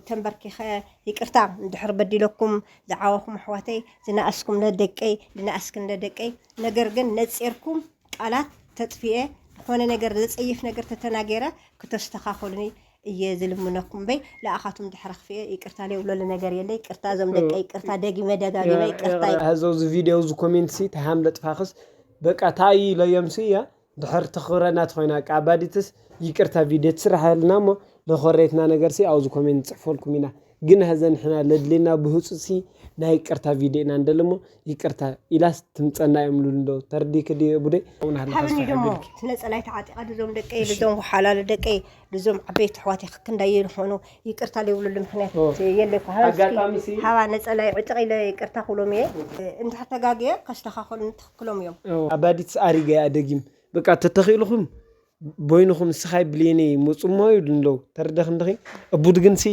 ተንበርኪኸ ይቅርታ እንድሕር በዲለኩም ዝዓበኹም ኣሕዋተይ፣ ዝነኣስኩም ነደቀይ፣ ዝነኣስክን ነደቀይ፣ ነገር ግን ነጺርኩም ቃላት ተጥፍኤ ዝኾነ ነገር ዘጸይፍ ነገር ተተናገረ ክተስተኻኸሉኒ እየ ዝልምነኩም። በይ ለኣኻቱም ድሕረ ክፍኤ ይቅርታ ለይብለሉ ነገር የለ። ይቅርታ እዞም ደቀይ፣ ይቅርታ ደጊመ ደጋጊመ ይቅርታ። ሀዘው እዚ ቪዲዮ እዚ ኮሜንት ሲ ተሃም ለጥፋኽስ በቃ ታይ ኢለዮም ሲ እያ ድሕር ተኽብረና ተኾይና ቃ ኣባዲትስ ይቅርታ ቪድዮ ትስራሐልና እሞ ለኾሬትና ነገር ሲ ኣብዚ ኮሜንት ንፅሕፈልኩም ኢና። ግን ሀዘ ንሕና ለድሌና ብህፁፅ ሲ ናይ ይቅርታ ቪድዮ ኢና እንደለ እሞ ይቅርታ ኢላስ ትምፀና እዮም ሉሉ እንዶ ተርዲክ ድዮ ቡደይ። ሓብኒ ደሞ ትነፀላይ ተዓጢቃ ድዞም ደቀይ ድዞም ወሓላሉ ደቀይ ድዞም ዓበይቲ ኣሕዋት ክክንዳየ ዝኾኑ ይቅርታ ለይብሉሉ ምክንያት የለ እኮ። ሃባ እስኪ ኣጋጣሚ ሲ- ሃባ ነፀላይ ዕጥቅ ኢለ ይቅርታ ክብሎም እየ። እንድሕር ተጋግየ ከስተኻኸሉ ትኽክሎም እዮም። ኣባዲትስ ኣሪጋ እያ ደጊም በቃ ተተኺእልኹም ቦይንኹም ንስኻይ ብሌነይ መፁሞ ይብሉ ኣለዉ። ተረደኽ እንድኺ እቡድ ግንሲ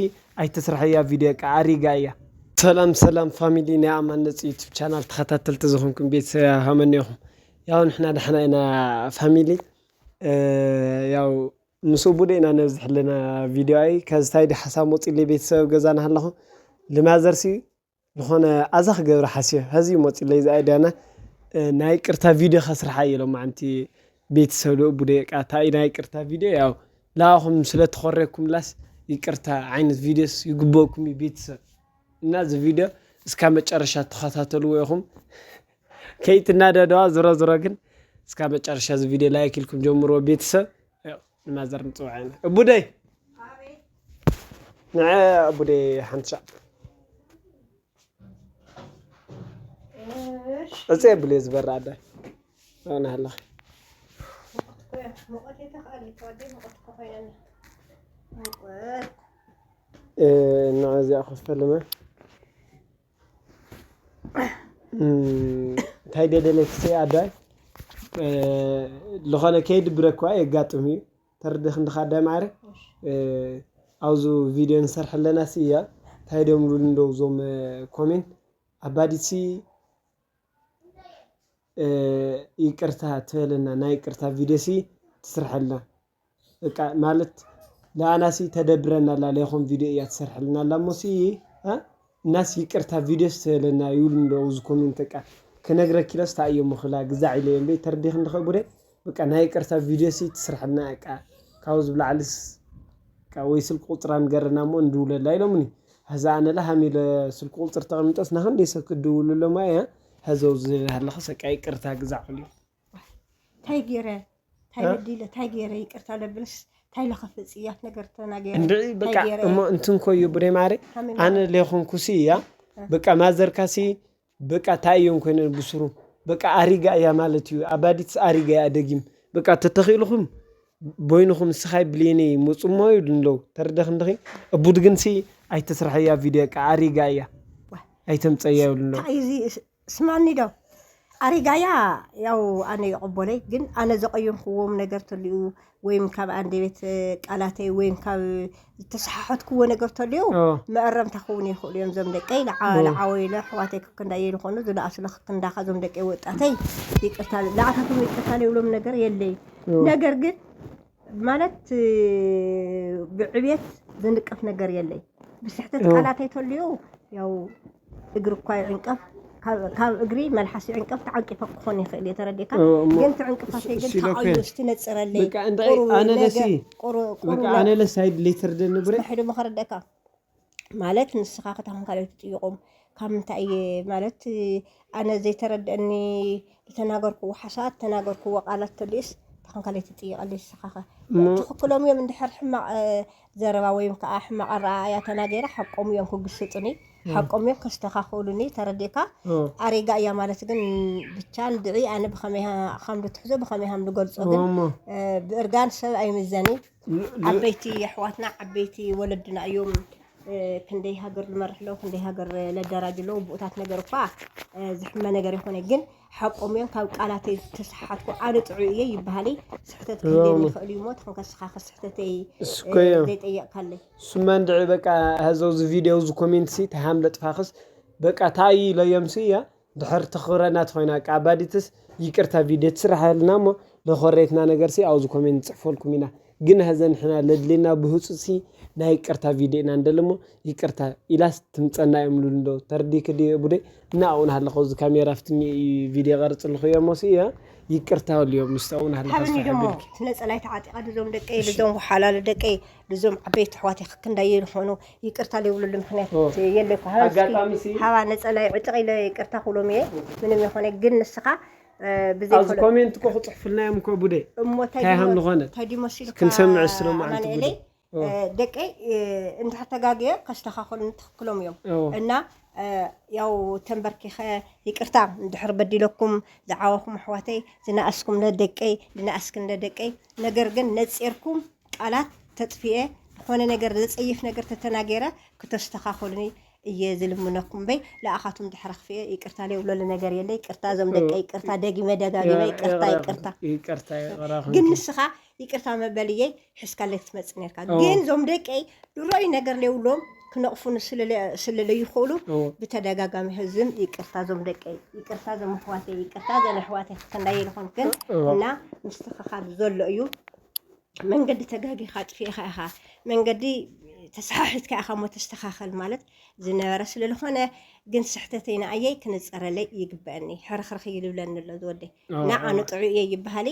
ኣይትስርሐያ ቪድዮ ቃ ኣሪጋ እያ። ሰላም ሰላም ፋሚሊ ናይ ኣማን ነፂ ዩቱብ ቻናል ተኸታተልቲ ዝኾንኩም ቤተሰብ ሃመኒ ኢኹም? ያው ንሕና ደሕና ኢና ፋሚሊ። ያው ምስ ቡደ ኢና ነብዝሕ ኣለና ቪድዮ ኣይ ከዚ ታይ ዲ ሓሳብ መፂለይ ቤተሰብ ገዛና ኣለኹ ልማዘርሲ ዝኾነ ኣዛ ክገብረ ሓስዮ ሀዚ መፂለይ ዝኣይዳና ናይ ቅርታ ቪድዮ ከስርሓ እየ ሎማዓንቲ ቤተሰብ ልእቡ ደቃ ታይ ናይ ቅርታ ቪድዮ ያው ላኣኹም ስለተኾረኩምላስ ይቅርታ ዓይነት ቪድዮስ ይግበኩም እዩ ቤተሰብ እና እዚ ቪድዮ እስካ መጨረሻ ተኸታተልዎ ኢኹም ከይትናደደዋ ዝሮ ዝሮ ግን እስካ መጨረሻ እዚ ቪድዮ ላይክ ኢልኩም ጀምርዎ ቤተሰብ ንማዘር ንፅውዓ ኢና እቡደይ ንዐ እቡደይ ሓንቲ ሻዕ እፀ ብሌ ዝበራ ኣዳ ኣነ ሃለኻ ንዕዚኣ ኮፍ ተልመ እንታይ ደደለክሲ ኣዳይ ዝኾነ ከይድ ብረኳ የጋጥም እዩ ተርድኽ እንድኻ ኣዳይ ማዕረ ኣብዚ ቪድዮ ንሰርሕ ኣለና ሲ እያ እንታይ ደምሉሉ እንደው ዞም ኮሜንት ኣባዲት ሲ ይቅርታ ትበለና ናይ ይቅርታ ቪድዮ ሲ ትስርሐልና በቃ ማለት ለኣናሲ ተደብረና ኣላ ለይኮን ቪድዮ እያ ትሰርሐልና ኣላ እሞ ሲ እናስ ይቅርታ ቪድዮ ሲ ትበለና ይብሉ እንደ እዚ ኮሜንት በቃ ክነግረኪ ኢለስ ታእዮ ምኽላ ግዛዕ ኢለ እምበይ ተርዲኽ እንድኸ ቡደ በቃ ናይ ይቅርታ ቪድዮ ሲ ትስርሐልና በቃ ካብዚ ብላዕልስ ወይ ስልኪ ቁፅራ ንገረና እሞ ንድውለላ ኢሎምኒ ሀዛ ኣነ ላ ሃሚለ ስልኪ ቁፅር ተቐሚጠስ ናኸንደይ ሰብ ክድውሉ ኣለማ እያ ሀዘው ዝብል ሃለኸ ሰቃ ይቅርታ ግዛዕ ክልዩ ታይ ገይረ ታይ በዲለ ታይ ገይረ ይቅርታ ለብልስ ታይ ለኸፍእ ፅያፍ ነገር ተናገረ እንድዒ በቃ ታይ ገይረ እሞ እንትንኮዩ ብደይ ማረ ሃመና ኣነ ለይኮንኩሲ እያ በቃ ማዘርካሲ በቃ ታይ እዮም ኮይነን ብስሩ በቃ ኣሪጋ እያ ማለት እዩ ኣባዲትስ ኣሪጋ እያ ደጊም በቃ ተተኺእልኹም ቦይንኹም ንስኻይ ብሌነይ መፁሞ ይብሉ ኣለዉ ተረደኽ እንድኺ እቡድ ግንሲ ኣይተስርሐያ ቪድዮ ቃ ኣሪጋ እያ ኣይተምፀያ ይብሉ ኣለዉ እንታይ እዚ ስማኒ ዶ ኣሪጋያ ያው ኣነ ይቕበለይ ግን ኣነ ዘቐየምክዎም ነገር ተልዩ ወይም ካብ ኣንደበት ቃላተይ ወይም ካብ ዝተሰሓሐትክዎ ነገር ተልዩ መእረምታ ክውን ይኽእሉ እዮም ዞም ደቀይ ለዓወይለ ኣሕዋተይ ክክንዳየ ዝኾኑ ዝለኣስለ ክክንዳኻ ዞም ደቀይ ወጣተይ ይቅርታ ለኣታቶም ይቅርታ ለይብሎም ነገር የለይ ነገር ግን ማለት ብዕብየት ዝንቀፍ ነገር የለይ ብስሕተት ቃላተይ ተልዩ ያው እግሪ እኳ ይዕንቀፍ ካብ እግሪ መልሓስ ይዕንቀፍ ተዓንቂፈ ክኾን ይኽእል እየ ተረዲእካ ግን ትዕንቅፋተይ ግን ተቐዩ ስትነፅረለይ ኣነ ለሲ ኣነ ለሲ ኣይድለይ ትርደኒ ብረ ሕዱ መኸረደእካ ማለት ንስኻ ከታኹን ካልኦት ትጥይቆም ካብ ምንታይ እየ ማለት ኣነ ዘይተረደእኒ ዝተናገርክዎ ሓሳባት ተናገርክዎ ቃላት ተልዩስ ተኾን ካልኦት ትጥይቀለይ ንስኻኸ ትኽክሎም እዮም እንድሕር ሕማቕ ዘረባ ወይም ከዓ ሕማቕ ኣረኣእያ ተናገረ ሓቆም እዮም ክግስጡኒ ሓቆም እዮም ከስተኻኽእሉኒ ተረዲእካ ኣሬጋ እያ ማለት ግን ብቻ ንድዒ ኣነ ብኸመይ ከም ትሕዞ ብኸመይ ከም ዝገልፆ ግን ብእርጋን ሰብ ኣይምዘኒ ዓበይቲ ኣሕዋትና ዓበይቲ ወለድና እዮም ክንደይ ሃገር ዝመርሕ ኣለዉ ክንደይ ሃገር ለደራጅ ኣለዉ ብኡታት ነገር እኳ ዝሕመ ነገር ይኮነ ግን ሓቆም እዮም ካብ ቃላተይ ዝተሰሓትኩ ኣነ ጥዑይ እየ ይበሃለይ ስሕተት ክህልየኒ ይኽእል እዩ እሞ ተኾንከ ስኻ ከስሕተተይ ዘይጠየቕካለይ እሱማ እንድዒ በቃ ሀዘው እዚ ቪድዮ እዚ ኮሜንት ሲ ተሃም ለጥፋኽስ በቃ ታይ ኢለዮም ሲ እያ ድሕር ተኽብረና ተኾይና ቃ ኣባዲትስ ይቅርታ ቪድዮ ትስራሐልና እሞ ለኾሬትና ነገር ሲ ኣብዚ ኮሜንት ንፅሕፈልኩም ኢና ግን ሀዘ ንሕና ለድሌና ብህፁፅ ሲ ናይ ይቅርታ ቪድዮ ኢና ንደሊ እሞ ይቅርታ ኢላስ ትምፀና እዮም ልብሉ እንዶ ተርዲክ ድዮ ቡደይ እና ኣብኡ ናሃለኹ እዚ ካሜራ ፍትኒ ቪድዮ ቀርፅ ኣለኹ እዮም ሲ እያ ይቅርታ ወልዮም ምስ ኣብኡ ናሃለኹ ሓብኒ ደሞ ትነፀላይ ተዓጢቃ ድዞም ደቀይ ድዞም ሓላሉ ደቀይ ድዞም ዓበይቲ ኣሕዋት ክንዳየ ዝኾኑ ይቅርታ ዘይብሉሉ ምክንያት የለኩ ኣጋጣሚ ሃባ ነፀላይ ዕጥቅ ኢለ ይቅርታ ክብሎም እየ ምንም ይኾነ ግን ንስኻ ብዘይ ኣብዚ ኮሜንት እኮ ክፅሕፉልና እዮም እኮ ቡደይ እሞ እንታይ ሃም ዝኾነ እንታይ ድዩ መሲሉካ ክንሰምዕ ስለማዓንቲ ኣማኑኤለይ ቡደይ ደቀይ እንድሕር ተጋግየ ከስተኻኸሉ ንትኽክሎም እዮም እና ያው ተንበርኪኸ ይቅርታ እንድሕር በዲለኩም ዝዓበኹም ኣሕዋተይ ዝነኣስኩም ነደቀይ ዝነኣስክን ነደቀይ ነገር ግን ነፂርኩም ቃላት ተጥፍኤ ዝኾነ ነገር ዘፀይፍ ነገር ተተናገረ ክተስተኻኸሉኒ እየ ዝልምነኩም እምበይ ለኣኻቱም ድሕሪ ክፍኤ ይቅርታ ለይብለሉ ነገር የለ ይቅርታ ዞም ደቀ ይቅርታ ደጊመ ደጋጊመ ይቅርታ ይቅርታ ይቅርታ ይቅራኹም ግን ንስኻ ይቅርታ መበልየይ ሒዝካለይ ክትመፅእ ነርካ ኦ። ግን ዞም ደቀይ ድሮይ ነገር ለይብሎም ክነቕፉኒ ስለለ- ስለለይኽእሉ ኦ። ብተደጋጋሚ ህዝም ይቅርታ ዞም ደቀይ ይቅርታ ዞም ኣሕዋተይ ይቅርታ ዘን ኣሕዋተይ ክንዳየ ዝኾንክን ኦ። እና ምስትኽኻል ዘሎ እዩ መንገዲ ተጋጊኻ ኣጥፊእኻ ኢኻ መንገዲ ተሰሓሒትካ ኢኻ እሞ ተስተኻኸል ማለት ዝነበረ ስለዝኾነ ግን ስሕተተይ ንኣየይ ክንፀረለይ ይግበአኒ ሕርኽርኽ ይልብለኒ ኣሎ ዝወደይ ንዓ ንጥዑ እየ ይበሃሊ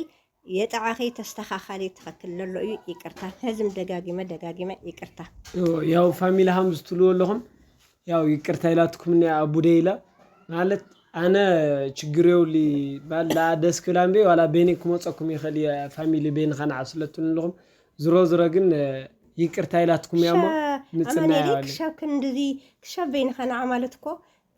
የጥዓኺ ተስተኻኸሊ ትኽክል ለሎ እዩ ይቅርታ ህዝም ደጋጊመ ደጋጊመ ይቅርታ ያው ፋሚሊ ሃም ዝትልዎ ኣለኹም ያው ይቅርታ ኢላትኩም እኒኣ ኣቡደ ኢላ ማለት ኣነ ችግር የውሊ ባላ ደስ ክብላ እምበይ ዋላ በይነይ ክመፀኩም ይኽእል እየ ፋሚሊ በይንኻ ንዓ ስለትሉ ኣለኹም ዝሮ ዝሮ ግን ይቅርታ ኢላትኩም እያ እሞ ምፅና ኣማኑኤል ያዋሊ ክሻብ ክንድዚ ክሻብ በይንኻ ንዓ ማለት እኮ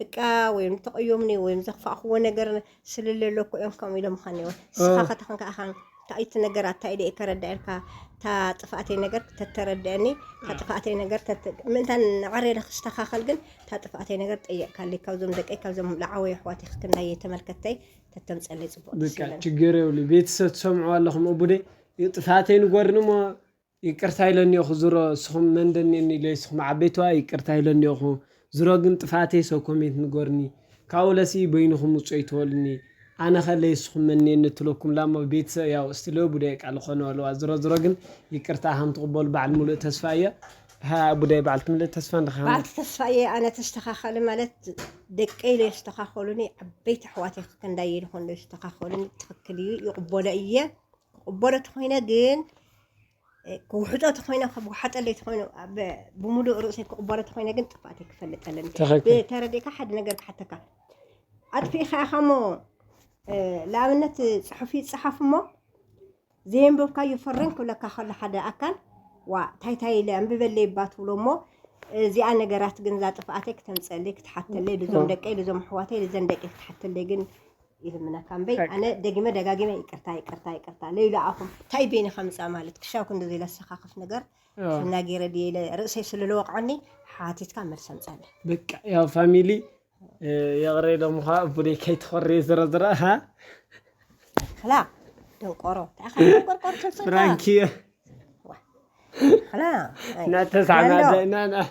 በቃ ወይም ተቐዮምኒ ወይም ዘኽፋእክዎ ነገር ስለለሎ እኮ እዮም ከምኡ ኢሎም ኻን እዮም ስኻ ከተኽን ከኣኻን ታይቲ ነገር ኣታ ኢደ ከረዳኤልካ እታ ጥፍኣተይ ነገር ተተረድአኒ እታ ጥፍኣተይ ነገር ምእንታ ንዓረ ኢለ ክስተኻኸል ግን እታ ጥፍኣተይ ነገር ጠየቅካለይ ካብዞም ደቀይ ካብዞም ለዓወይ ኣሕዋተይ ክክንዳየ ተመልከተይ ተተምፀለይ ፅቡቅ ብቃ ችግር የብሉ ቤተሰብ ትሰምዑ ኣለኹም እቡደይ ጥፍኣተይ ንጎርኒ እሞ ይቅርታ ኢለኒ እኹ ዝሮ እስኹም መን ደኒኒ ኢለ እስኹም ዓበይትዋ ይቅርታ ኢለኒ እኹ ዝሮ ግን ጥፍኣተይ ሰብ ኮሜንት ንጎርኒ ካብኡ ለሲ በይንኹም ውፅኦ ይትበሉኒ ኣነ ከለይ እስኹም መን እኒኒ ትለኩም ላሞ ቤተሰብ ያው እስቲ ለቡ ደቂ ኣልኾነ ኣለዋ ዝሮ ዝሮ ግን ይቅርታ ከም ትቕበሉ በዓል ሙሉእ ተስፋ እየ ቡዳይ በዓልቲ ሙሉእ ተስፋ እንድኻ በዓልቲ ተስፋ እየ ኣነ ተስተኻኸሊ ማለት ደቀይ ለየስተኻኸሉኒ ዓበይቲ ኣሕዋተይ ክንዳይ ኢልኾን ለየስተኻኸሉኒ ትኽክል እዩ ይቕበሎ እየ ክቕበሎ ተኾይነ ግን ክውሕጦ ተኾይነ ካብ ውሓጠለይ ተኾይነ ብሙሉእ ርእሰይ ክቕበሎ ተኾይነ ግን ጥፋእተይ ክፈልጥ ኣለኒ ተረዲእካ ሓደ ነገር ክሓተካ ኣጥፊእኻ ኢኻ እሞ ንኣብነት ፅሑፍ ይፀሓፍ እሞ ዘየንበብካዮ ፈረም ክብለካ ከሎ ሓደ ኣካል ዋ ታይታይ ኢለ ኣንብበለይ እባ ትብሎ እሞ እዚኣ ነገራት ግን እዛ ጥፍኣተይ ክተምፀለይ ክትሓተለይ ልዞም ደቀይ ልዞም ኣሕዋተይ ልዘን ደቀይ ክትሓተለይ ግን ይልምነካ እምበይ ኣነ ደጊመ ደጋጊመ ይቅርታ ይቅርታ ይቅርታ ለይሉ ኣኹም እንታይ በይኒ ከምፃ ማለት ክሻው ክንዲ ዘይለሰካክፍ ነገር ተናጊረ ድየ ኢለ ርእሰይ ስለለወቅዐኒ ሓቲትካ መልሲ ኣምፀለይ በቃ ያው ፋሚሊ የቕረ ኢሎም ኸዓ እቡደይ ከይትኾሪ ዝረዝረ ሃ ክላ ደንቆሮ ተኣኻ ቆርቆር ተምፅልካ ፍራንኪ እየ ክላ እናተሳዕናደ ኢና ና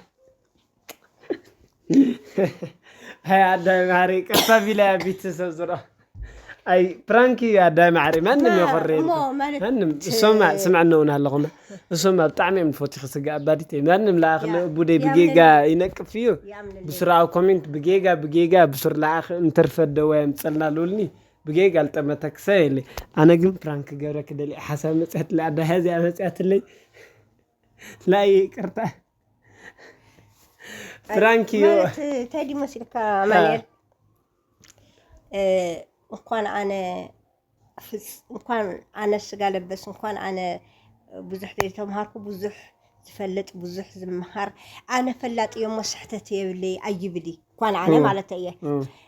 ሃይ ኣዳይ ማሪ ቀፋ ቢላ ያ ቤተሰብ ዝረ ኣይ ፕራንክ እዩ ኣዳይ ማዕሪ ማንም የኾሬ ማንም እሶም ስምዐና እውን ኣለኹም እሶም ብጣዕሚ እዮም ንፈትኹ ስጋ ኣባዲት ማንም ለኣኽለ ቡደይ ብጌጋ ይነቅፍ እዩ ብስራ ኣብ ኮሜንት ብጌጋ ብጌጋ ብሱር ለኣኽ እንተርፈ ደዋ የምፀልና ልብልኒ ብጌጋ ልጠመተክሰ የለ ኣነ ግን ፕራንክ ገብረ ክደሊ ሓሳብ መፅያትለ ኣዳ ሀዚያ መፅያትለይ ላይ ይቅርታ ፕራንክ እዩ ማለት እንታይ ድዩ መሲልካ ማንኤል እንኳን ኣነ እንኳን ኣነ ስጋ ለበስ እንኳን ኣነ ብዙሕ ዘይተምሃርኩ ብዙሕ ዝፈልጥ ብዙሕ ዝምሃር ኣነ ፈላጥ እየ እሞ ስሕተት የብለይ ኣይብል እኳን ኣነ ማለት እየ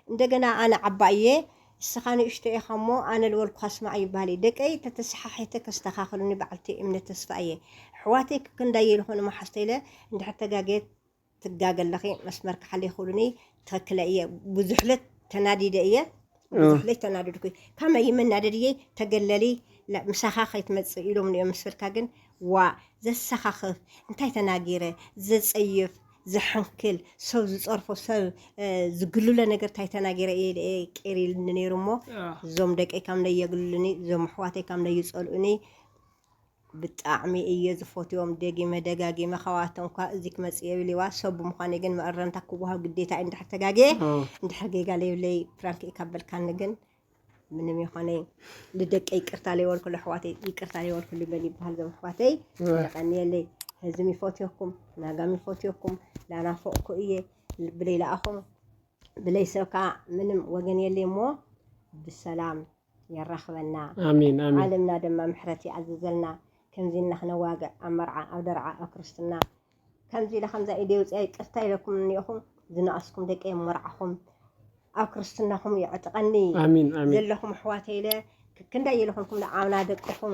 እንደገና ኣነ ዓባ እየ እስኻ ንእሽቶ ኢኻ እሞ ኣነ ልበልኩኻ ስማዕ ይበሃል እዩ ደቀይ ተተሰሓሒተ ከስተኻኽሉኒ በዓልቲ እምነት ተስፋ እየ ኣሕዋተይ ክክንዳየ ዝኾነ መሓዝተይ ኢለ እንድሕር ተጋግየ ትጋገ ኣለኺ መስመር ክሓልይ ክብሉኒ ትኽክለ እየ ብዙሕለት ተናዲደ እየ ብዙሕለት ተናደድኩ ካመይ መናደድየይ ተገለሊ ምሳኻ ከይትመፅእ ኢሎም እዮም ምስ በልካ ግን ዋ ዘሰኻኽፍ እንታይ ተናጊረ ዘፀይፍ ዘሐንክል ሰብ ዝፀርፎ ሰብ ዝግሉለ ነገር እንታይ ተናጊረ እየ ቄር ኢልኒ ነይሩ እሞ እዞም ደቀይ ካብ ነየግሉኒ እዞም ኣሕዋተይ ካብ ነይፀልኡኒ ብጣዕሚ እየ ዝፈትዮም፣ ደጊመ ደጋጊመ። ካባቶም እኳ እዚ ክመጽእ የብልዋ፣ ሰብ ብምዃነይ ግን መእረምታ ክወሃብ ግዴታ እዩ። እንድሕር ተጋግየ፣ ኦ። እንድሕር ጌጋ ለይብለይ፣ ፕራንክ እዩ ካብ በልካኒ ግን ምንም ይኾነይ። ልደቀ ይቅርታ ለይበልኩሉ ኣሕዋተይ፣ ይቅርታ ለይበልኩሉ መን ይበሃል ዞም ኣሕዋተይ? እወ። የቐንየለይ። ህዝም ይፈትየኩም፣ ናጋም ይፈትየኩም፣ ላናፈቕኩ እየ። ብለይ ለኣኹም፣ ብለይ ሰብ ከዓ ምንም ወገን የለይ እሞ ብሰላም የራኽበና። ኣሜን፣ ኣሜን። ዓለምና ድማ ምሕረት ይኣዝዘልና። ከምዚ ኢልና ክነዋግዕ ኣብ መርዓ፣ ኣብ ደርዓ፣ ኣብ ክርስትና። ከምዚ ኢለ ከምዛ ኢደ ውፅያ ይቅርታ ኢለኩም እኒኦኹም ዝነኣስኩም ደቀይ መርዓኹም ኣብ ክርስትናኹም ይዕጥቐኒ። ኣሜን፣ ኣሜን። ዘለኹም ኣሕዋተይ ኢለ ክንዳይ ኢለ ኮንኩም ንዓና ደቅኹም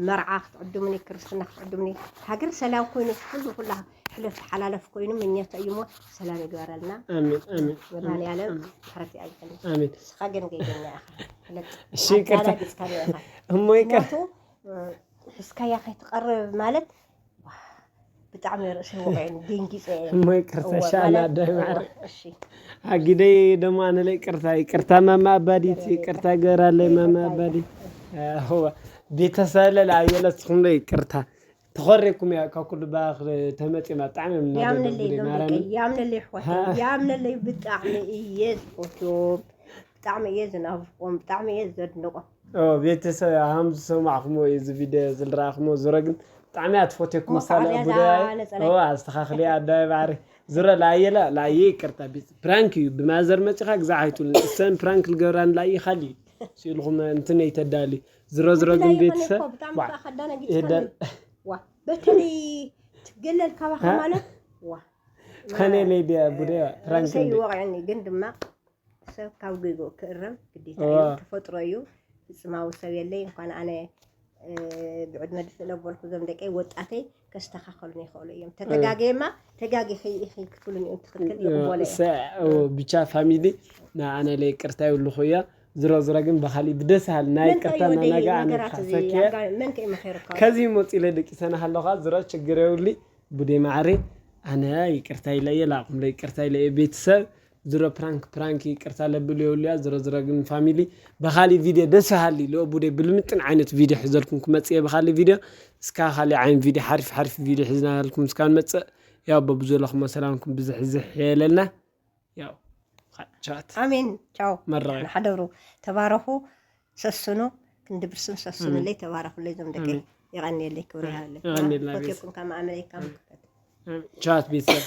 መርዓ ክትዕድሙኒ፣ ክርስትና ክትዕድሙኒ፣ ሃገር ሰላም ኮይኑ ኩሉ ኩላ ሕለፍ ተሓላለፍ ኮይኑ ምኞት እዩ እሞ ሰላም ይግበረልና። ኣሜን፣ ኣሜን። መድኃኔዓለም ኣሜን። ምሕረት ይኣዝዘልና። ኣሜን። ንስኻ ግን ገይደኛ ኢኻ። ፍለጥ። እሺ፣ ይቅርታ። ኣዳናጊጽካኒ ኢኻ። እሞ ይቅር- ምክንያቱ፣ እ፣ ሒዝካያ ከይትቐርብ ማለት፣ ዋህ፣ ብጣዕሚ ርእሰይ ወቒዑኒ፣ ደንጊጸ እየ። እሞ ይቅርታ፣ እወ፣ ሻላ ማለት፣ ኣዳይ እወ፣ ማዕረ። እሺ። ኣጊደይ ደሞ ኣነ ለይ ይቅርታ፣ ይቅርታ ማማ ኣባዲት፣ ይቅርታ ይቅርታ ገራለይ ማማ ይቅርታ ኣባዲት። ይቅርታ። እወ፣ ቤተሰብ ለላ ኣየለትኩም ለይ ይቅርታ። ተኾሬኩም እያ፣ ካብ ኩሉ ባኽ ተመጺና ብጣዕሚ እዮም እናደነቁ ያምንለይ፣ ብለይ ዞም ማርያም። ደቀይ፣ ያምንለይ ኣሕዋተይ፣ ሃ። ያምንለይ፣ ብጣዕሚ እየ ዝፈትዎም፣ ብጣዕሚ እየ ዝናፍቆም፣ ብጣዕሚ እየ ዘድንቆም። ኦ፣ ቤተሰብ፣ ሃም ዝሰማዕኩሞ እዩ፣ እዚ ቪድዮ ዝረኣኹሞ፣ ዙረ ግን ብጣዕሚ እያ ትፈትየኩም፣ እሞ ሳላ ሰዓት እያ ቡዳ እያ። እዛ ነጸላ። ኦ፣ ኣስተኻኽሊ ኣዳይ ባዕሪ። ዙረ ላየላ፣ ላየ ይቅርታ፣ ቢጽ-፣ ፕራንክ እዩ፣ ብማዘር መጺኻ ግዛዕ ኣይትብሉን። እሰን ፕራንክ ልገብራን ላየ ይኻሊ። ስኢልኩም እንትን ይተዳሊ። ዝሮ ዝሮ ግን ብፍላይ ይኾነ ቤተሰብ፣ እኮ ብጣዕሚ ዋ፣ ከዓ ከዳነ ጊጽ ይደል-፣ ከነ። ዋ፣ በተለይ ትገለል ካባኻ ሃ? ማለት፣ ዋ። ከነ ለይ ድያ ቡደ ፕራንክ ርእሰይ እንደ ይወቕዕኒ፣ ግን ድማ ሰብ ካብ ጌግኡ ክእረም ግዴታ እዋ። እዩ፣ ተፈጥሮ እዩ። ፍጽማዊ ሰብ የለይ፣ እንኳን ኣነ፣ እ፣ ብዕድመ ድፍእ ለበልኩ፣ እዞም ደቀይ ወጣተይ ከስተኻኸሉኒ ይኽእሉ እዮም። ተተጋገየማ፣ ተጋጊኺ ኢኺ ክትብሉኒ እዮም፣ ትኽክል፣ እ፣ ይቕበሎ እየ። ሰ-፣ እ፣ ብቻ ፋሚሊ፣ ንኣነ ለይ ይቅርታ ይብልኹ እያ። ዝሮ ዝሮ ግን ብኻሊ ብደስ በሃሊ ናይ መን ይቅርታ ከ እዩ ወደይ ናናጋ ኣነ ነገራት እዚ ክሓሰኪ እያ። ኣጋ-፣ መን ከ እዩ መኸሩካ? ከዚ መፂ ኢለ ደቂሰና ሃለኻ፣ ዝሮ ችግር የብሊ። ቡዴ ማዕሬ፣ ኣነ ይቅርታ ኢለ እየ፣ ላኹም ለ ይቅርታ ኢለ እየ። ቤተሰብ፣ ዝሮ ፕራንክ፣ ፕራንክ ይቅርታ ለብል የብሉ እያ። ዝሮ ዝሮ ግን ፋሚሊ፣ ብኻሊ ቪድዮ ደስ በሃሊ፣ ሎ ቡዴ ብልምጥን ዓይነት ቪድዮ ሒዘልኩም ክመጽእ እየ። ብኻሊ ቪድዮ፣ እስካ ካሊ ዓይን ቪድዮ፣ ሓሪፍ ሓሪፍ ቪድዮ ሒዝናልኩም እስካ ንመጽእ። ያው በብዘለኹም ሰላምኩም ብዝሕ ዝሕ የለና። ያው፣ ቻት። ኣሜን። ቻው። መራኸቢ። ንሓደሩ። ተባረኹ። ሰስኑ። ክንዲ ብርስን ሰስኑለይ፣ ኣሜን። ተባረኹለይ፣ ዞም ደቀይ። ኣሜን። የቐንየለይ፣ ክብሪ ይሃበለይ። የቐንየልና፣ ቤተሰብ። ፈትየኩም ካብ ኣመለይ፣ ካብ ኣሜን። ምክፈት። ኣሜን። ቻት ቤተሰብ።